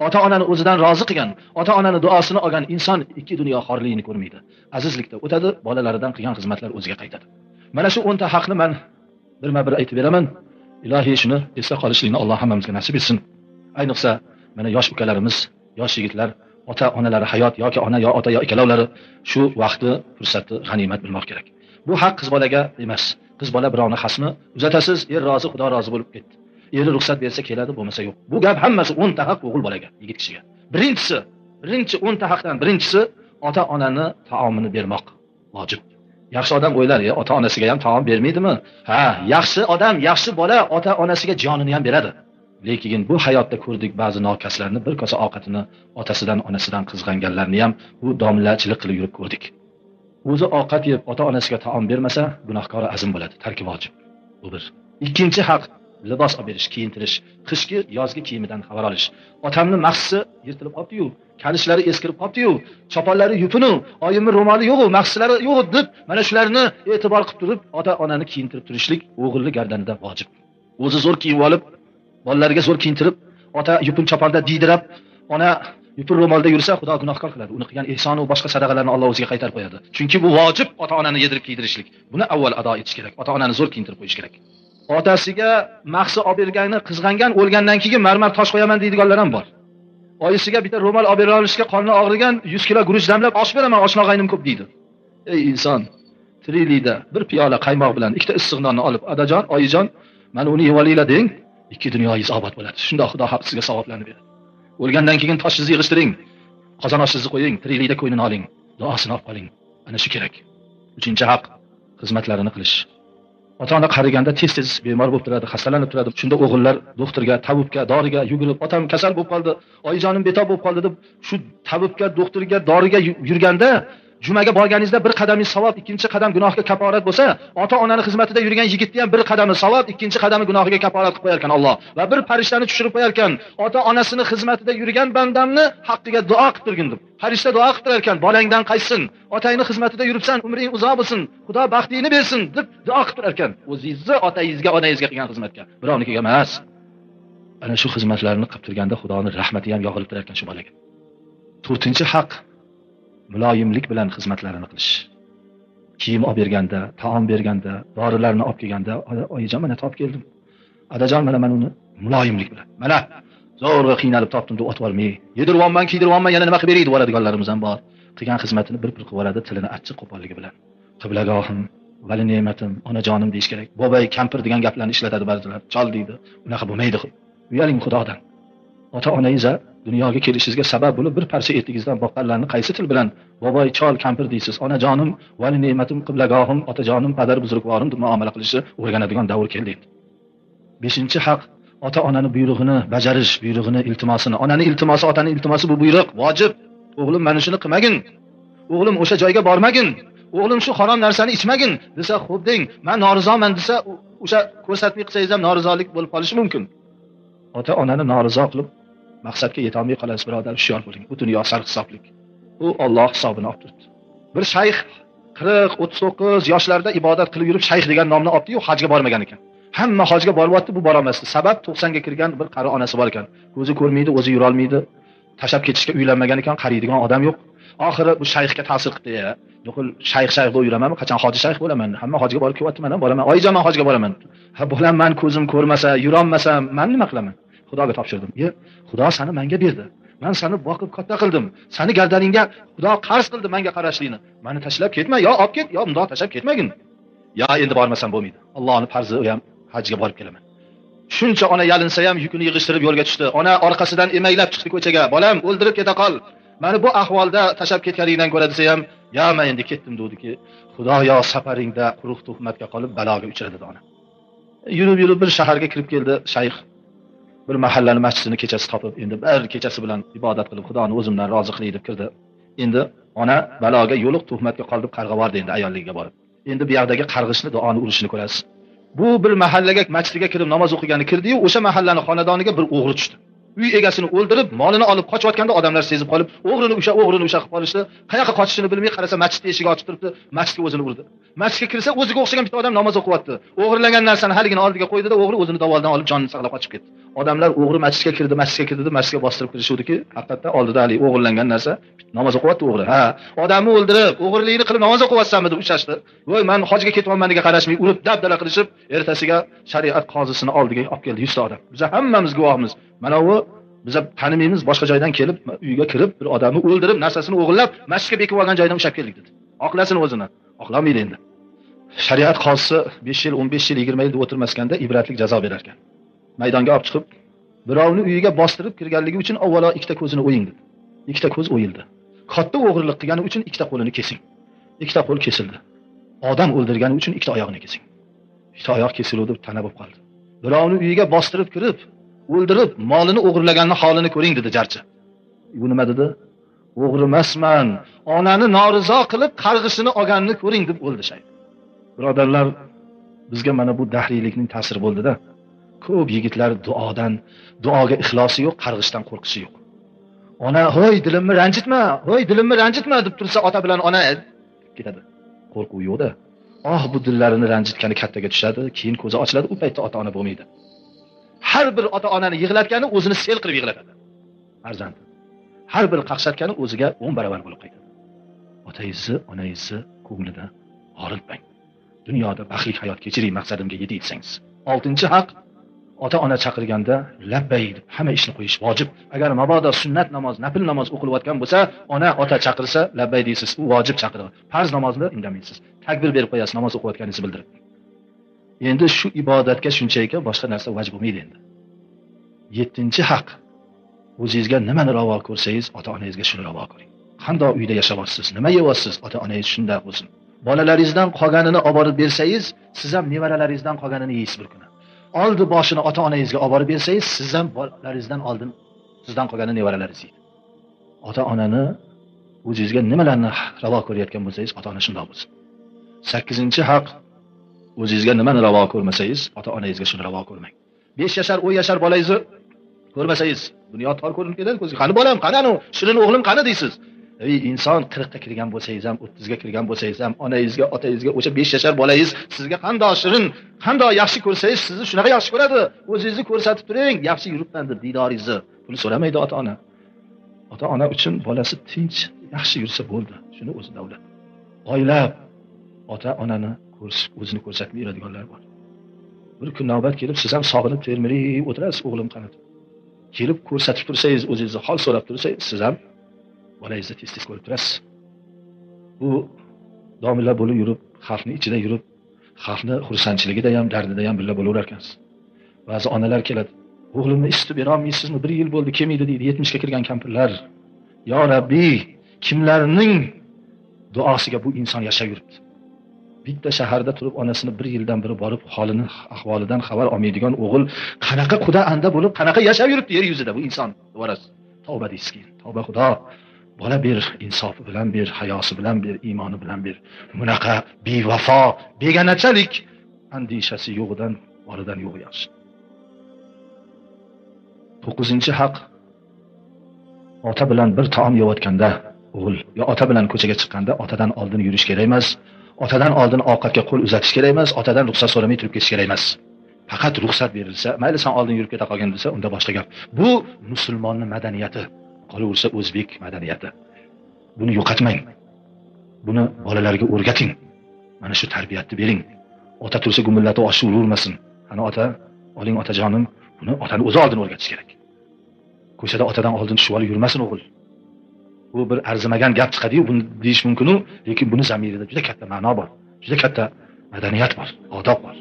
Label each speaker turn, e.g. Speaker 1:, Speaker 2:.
Speaker 1: Ota onani o'zidan rozi qilgan, ota onani duosini olgan inson ikki dunyo xorligini ko'rmaydi. Azizlikda o'tadi, bolalaridan qilgan xizmatlar o'ziga qaytadi. Mana shu 10 ta haqni men birma-bir aytib beraman. Ilohiy shuni esda qolishlikni Alloh hammamizga nasib etsin. Ayniqsa mana yosh ukalarimiz, yosh yigitlar, ota onalari hayot yoki ona yo ota yo ikkalovlari shu vaqtni, fursatni g'animat bilmoq kerak. Bu haq qiz bolaga emas. Qiz bola birovni hasmi uzatasiz, er rozi, Xudo rozi bo'lib ketdi. Eri ruxsat bersa keladi, bo'lmasa yo'q. Bu gap hammasi 10 ta haq o'g'il bolaga, yigit kishiga. Birinchisi, birinchi 10 ta haqdan birinchisi ota onani taomini bermoq vojib. Yaxshi odam o'ylar, ya ota onasiga ham taom bermaydimi? Ha, yaxshi odam, yaxshi bola ota onasiga jonini ham beradi. Lekin bu hayotda ko'rdik ba'zi nokaslarni, bir kosa ovqatini otasidan, onasidan qizg'anganlarni ham bu domlachilik qilib yurib ko'rdik. O'zi ovqat yeb ota onasiga taom bermasa, gunohkori azim bo'ladi, tarki vojib. Bu bir. Ikkinchi haq libos olib berish, kiyintirish, qishki, yozgi kiyimidan xabar olish. Otamning mahsisi yirtilib qolibdi-yu, kalishlari eskirib qolibdi-yu, choponlari yupinu, oyimning ro'moli yo'q-u, mahsilari yo'q deb mana shularni e'tibor qilib turib, ota-onani kiyintirib turishlik o'g'ilning gardanida vojib. O'zi zo'r kiyib olib, bolalarga zo'r kiyintirib, ota yupun choponda diydirab, ona yupun ro'molda yursa, Xudo gunohkor qiladi. Uni qilgan ehsoni va boshqa sadaqalarni Alloh o'ziga qaytarib qo'yadi. Chunki bu vojib ota-onani yedirib kiydirishlik. Buni avval ado etish kerak. Ota-onani zo'r kiyintirib qo'yish kerak. Otasiga mahsi olib berganini qizg'angan, o'lgandan keyin marmar tosh qo'yaman deydiganlar ham bor. Oyisiga bitta ro'mol olib bera olishga qonni og'rigan 100 kilo guruch damlab osh beraman, oshna-og'aynim ko'p deydi. Ey inson, tiriklikda bir piyola qaymoq bilan ikkita issiq nonni olib, adajon, oyijon, mana uni yeb olinglar deng, ikki dunyoyingiz obod bo'ladi. Shunda Xudo haq sizga savoblarni beradi. O'lgandan keyin toshingizni yig'ishtiring, qozon oshingizni qo'ying, tiriklikda ko'nglini oling, duosini olib qoling. Ana shu kerak. Uchinchi haq xizmatlarini qilish. Ota-ona qariganda tez-tez bemor bo'lib turadi, xastalanib turadi. Shunda o'g'illar doktorga, tabibga, doriga yugurib, otam kasal bo'lib qoldi, oyijonim betob bo'lib qoldi deb shu tabibga, doktorga, doriga yurganda, jumaga borganingizda bir qadamingiz savob, ikkinchi qadam gunohga kaforat bo'lsa, ota-onani xizmatida yurgan yigitni ham bir qadami savob, ikkinchi qadami gunohiga kaforat qilib qo'yar ekan Alloh. Va bir farishtani tushirib qo'yar ekan, ota-onasini xizmatida yurgan bandamni haqqiga duo qilib turgin deb. Farishta duo qilib turar ekan, bolangdan qaytsin, otangni xizmatida yuribsan, umring uzoq bo'lsin, Xudo baxtingni bersin deb duo qilib turar ekan. O'zingizni otangizga, onangizga qilgan xizmatga, birovnikiga emas. Ana shu xizmatlarni qilib turganda Xudoning rahmati ham yog'ilib turar ekan shu bolaga. To'rtinchi haq muloyimlik bilan xizmatlarini qilish. Kiyim olib berganda, taom berganda, dorilarni olib kelganda, oyijon mana topib keldim. Adajon mana men uni muloyimlik bilan. Mana zo'rg'a qiynalib topdim deb otib olmay, yediryapman, kiydiryapman, yana nima qilib beray deb yuboradiganlarimiz ham bor. Qilgan xizmatini bir-bir qilib yuboradi, tilini achchiq qo'polligi bilan. Qiblagohim, vali ne'matim, onajonim deyish kerak. Bobay, kampir degan gaplarni ishlatadi ba'zilar. Chol deydi. Unaqa bo'lmaydi. Uyaling Xudodan. Ota-onangiz dunyoga kelishingizga sabab bo'lib bir parcha etingizdan boqqanlarni qaysi til bilan boboy, chol, kampir deysiz? Onajonim, vali ne'matim, qiblagohim, otajonim, padar buzrukvorim deb muomala qilishni o'rganadigan davr keldi endi. Beshinchi haq ota-onani buyrug'ini bajarish, buyrug'ini, iltimosini. Onani iltimosi, otaning iltimosi bu buyruq, vojib. O'g'lim mana shuni qilmagin. O'g'lim o'sha joyga bormagin. O'g'lim shu harom narsani ichmagin desa, xo'p deng. Men norizoman desa, o'sha ko'rsatmay qilsangiz ham norizolik bo'lib qolishi mumkin. Ota-onani norizo qilib maqsadga yetolmay qolasiz, birodar, hushyor bo'ling. Bu dunyo sarhisoblik. U Alloh hisobini olib turibdi. Bir shayx 40-39 yoshlarda ibodat qilib yurib shayx degan nomni olibdi-yu, hajga bormagan ekan. Hamma hajga boryapti, bu borolmasdi. Sabab 90 ga kirgan bir qari onasi bor ekan. Ko'zi ko'rmaydi, o'zi yurolmaydi. Tashlab ketishga uylanmagan ekan, qariydigan odam yo'q. Oxiri bu shayxga ta'sir qildi. Nuqul shayx shayx bo'lib yuramanmi? Qachon hoji shayx bo'laman? Hamma hojga borib kelyapti, men ham boraman. Oyijon, men hojga boraman. Ha, bolam, men ko'zim ko'rmasa, yurolmasam, men nima qilaman? Xudoga topshirdim. Ye, Xudo seni menga berdi. Men seni boqib katta qildim. Seni gardaningga Xudo qarz qildi menga qarashlikni. Meni tashlab ketma, yo olib ket, yo bundoq tashlab ketmagin. Ya endi bormasam bo'lmaydi. Allohning farzi u ham hajga borib kelaman. Shuncha ona yalinsa ham yukini yig'ishtirib yo'lga tushdi. Ona orqasidan emaklab chiqdi ko'chaga. Bolam, o'ldirib keta qol. Meni bu ahvolda tashlab ketganingdan ko'ra desa ham, ya men endi ketdim dediki, Xudoyo safaringda quruq tuhmatga qolib baloga uchradi ona. Yurib-yurib bir shaharga kirib keldi shayx. Bir mahallani masjidini kechasi topib, endi bir kechasi bilan ibodat qilib, Xudoni o'zimdan rozi qilay deb kirdi. Endi ona baloga yo'liq tuhmatga qolib qarg'avordi endi ayolligiga borib. Endi bu yoqdagi qarg'ishni, duoni urishini ko'rasiz. Bu bir mahallaga masjidga kirib namoz o'qigani kirdi-yu, o'sha mahallani xonadoniga bir o'g'ri tushdi. Uy egasini o'ldirib, molini olib qochayotganda odamlar sezib qolib, o'g'rini usha, o'g'rini usha qilib qolishdi. Qayoqqa qochishini bilmay qarasa masjid eshigi ochiq turibdi, masjidga o'zini urdi. Masjidga kirsa o'ziga o'xshagan bitta odam namoz o'qiyapti. O'g'irlangan narsani haligini oldiga qo'ydi-da, o'g'ri o'zini davoldan olib jonini saqlab qochib ketdi. Odamlar o'g'ri masjidga kirdi, masjidga kirdi deb masjidga bostirib kirishuvdiki, haqiqatda oldida hali o'g'irlangan narsa, namoz o'qiyapti o'g'ri. Ha, odamni o'ldirib, o'g'irlikni qilib namoz o'qiyapsanmi deb ushlashdi. Voy, men hojga ketyapmaniga qarashmay urib dabdala qilishib, ertasiga shariat qozisini oldiga olib keldi 100 ta odam. Biz hammamiz guvohmiz. Mana u biz tanimaymiz, boshqa joydan kelib uyga kirib bir odamni o'ldirib, narsasini o'g'irlab, masjidga bekib olgan joydan ushlab keldik dedi. Oqlasin o'zini. Oqlamaydi endi. Shariat qozisi 5 yil, 15 yil, 20 yil deb o'tirmasganda ibratlik jazo berar ekan. Maydonga olib chiqib, birovni uyiga bostirib kirganligi uchun avvalo ikkita ko'zini o'ying dedi. Ikkita ko'z o'yildi. Katta o'g'irlik qilgani uchun ikkita qo'lini kesing. Ikkita qo'l kesildi. Odam o'ldirgani uchun ikkita oyog'ini kesing. Ikkita oyoq kesildi, tana bo'lib qoldi. Birovni uyiga bostirib kirib, o'ldirib, molini o'g'irlaganning holini ko'ring dedi jarchi. Bu nima dedi? O'g'rimasman, onani norizo qilib qarg'ishini olganini ko'ring deb o'ldi shayx. Birodarlar, bizga mana bu dahriylikning ta'siri bo'ldi-da. Ko'p yigitlar duodan, duoga ixlosi yo'q, qarg'ishdan qo'rqishi yo'q. Ona, "Hoy, dilimni ranjitma, hoy, dilimni ranjitma" deb tursa, ota bilan ona ketadi. Qo'rquv yo'q-da. Oh, bu dillarini ranjitgani kattaga tushadi, keyin ko'zi ochiladi, u paytda ota-ona bo'lmaydi. Har bir ota-onani yig'latgani o'zini sel qilib yig'latadi. Farzand. Har bir qaqshatgani o'ziga 10 barobar bo'lib qaytadi. Otangizni, onangizni ko'nglida og'ritmang. Dunyoda baxtli hayot kechiring, maqsadimga yetay desangiz. 6-haq, ota-ona chaqirganda labbay deb hamma ishni qo'yish vojib. Agar mabodo sunnat namoz, nafl namoz o'qilayotgan bo'lsa, ona ota chaqirsa labbay deysiz, u vojib chaqiriq. Farz namozni indamaysiz. Takbir berib qo'yasiz namoz o'qiyotganingizni bildirib. Endi shu ibodatga shuncha ekan, boshqa narsa vojib bo'lmaydi endi. 7-haq, o'zingizga nimani ravo ko'rsangiz, ota-onangizga shuni ravo ko'ring. Qanday uyda yashayapsiz, nima yeyapsiz, ota-onangiz shunday bo'lsin. Bolalaringizdan qolganini olib borib bersangiz, siz ham nevaralaringizdan qolganini yeysiz bir kuni. Oldi boshini ota-onangizga olib borib bersangiz, siz ham bolalaringizdan oldin sizdan qolganini nevaralaringiz yeydi. Ota-onani o'zingizga nimalarni ravo ko'rayotgan bo'lsangiz, ota-ona shunday bo'lsin. 8-haq, o'zingizga nimani ravo ko'rmasangiz, ota-onangizga shuni ravo ko'rmang. 5 yashar, 10 yashar bolangizni ko'rmasangiz, dunyo tor ko'rinib ketadi ko'zga. Qani bolam, qani anu, shirin o'g'lim qani deysiz. Ey inson, 40 ga kirgan bo'lsangiz ham, 30 ga kirgan bo'lsangiz ham, onangizga, otangizga o'sha 5 yashar bolangiz sizga qanday shirin, qanday yaxshi ko'rsangiz, sizni shunaqa yaxshi ko'radi. O'zingizni ko'rsatib turing, yaxshi yuribman deb didoringizni. Pul so'ramaydi ota-ona. Ota-ona uchun bolasi tinch, yaxshi yursa bo'ldi. Shuni o'zi davlat. Oylab ota-onani o'zini ko'rsatmay yuradiganlar bor. Bir kun navbat kelib, siz ham sog'inib termirib o'tirasiz, o'g'lim qani deb. Kelib ko'rsatib tursangiz, o'zingizni hol so'rab tursangiz, siz ham bolangizni tez-tez ko'rib turasiz. Bu domla bo'lib yurib, xalqni ichida yurib, xalqni xursandchiligida ham, dardida ham birga bo'laverar ekansiz. Ba'zi onalar keladi, o'g'limni isitib bera olmaysizmi? 1 yil bo'ldi, kelmaydi deydi 70 ga kirgan kampirlar. Yo Rabbi, kimlarning duosiga bu inson yashab yuribdi? Bitta shaharda turib onasini 1 yildan beri borib holini, ahvolidan xabar olmaydigan o'g'il qanaqa xudo anda bo'lib, qanaqa yashab yuribdi yer yuzida bu inson? Devorasiz. Tavba deysiz keyin. Tavba Xudo. Bola ber, insofi bilan ber, hayosi bilan ber, iymoni bilan ber. Bunaqa bevafo, begonachalik andishasi yo'g'idan, boridan yo'g'i yaxshi. 9-haq, ota bilan bir taom yeyotganda o'g'il yo ota bilan ko'chaga chiqqanda otadan oldin yurish kerak emas, otadan oldin ovqatga qo'l uzatish kerak emas, otadan ruxsat so'ramay turib ketish kerak emas. Faqat ruxsat berilsa, mayli sen oldin yurib keta qolgin desa, unda boshqa gap. Bu musulmonning madaniyati. Qolaversa o'zbek madaniyati. Buni yo'qotmang. Buni bolalarga o'rgating. Mana shu tarbiyatni bering. Ota tursa gumillatib oshni uravermasin. Ana ota, oling otajonim, buni otani o'zi oldin o'rgatish kerak. Ko'chada otadan oldin tushib olib yurmasin o'g'il. Bu bir arzimagan gap chiqadi-yu, buni deyish mumkin-u, lekin buni zamirida juda katta ma'no bor, juda katta madaniyat bor, odob bor.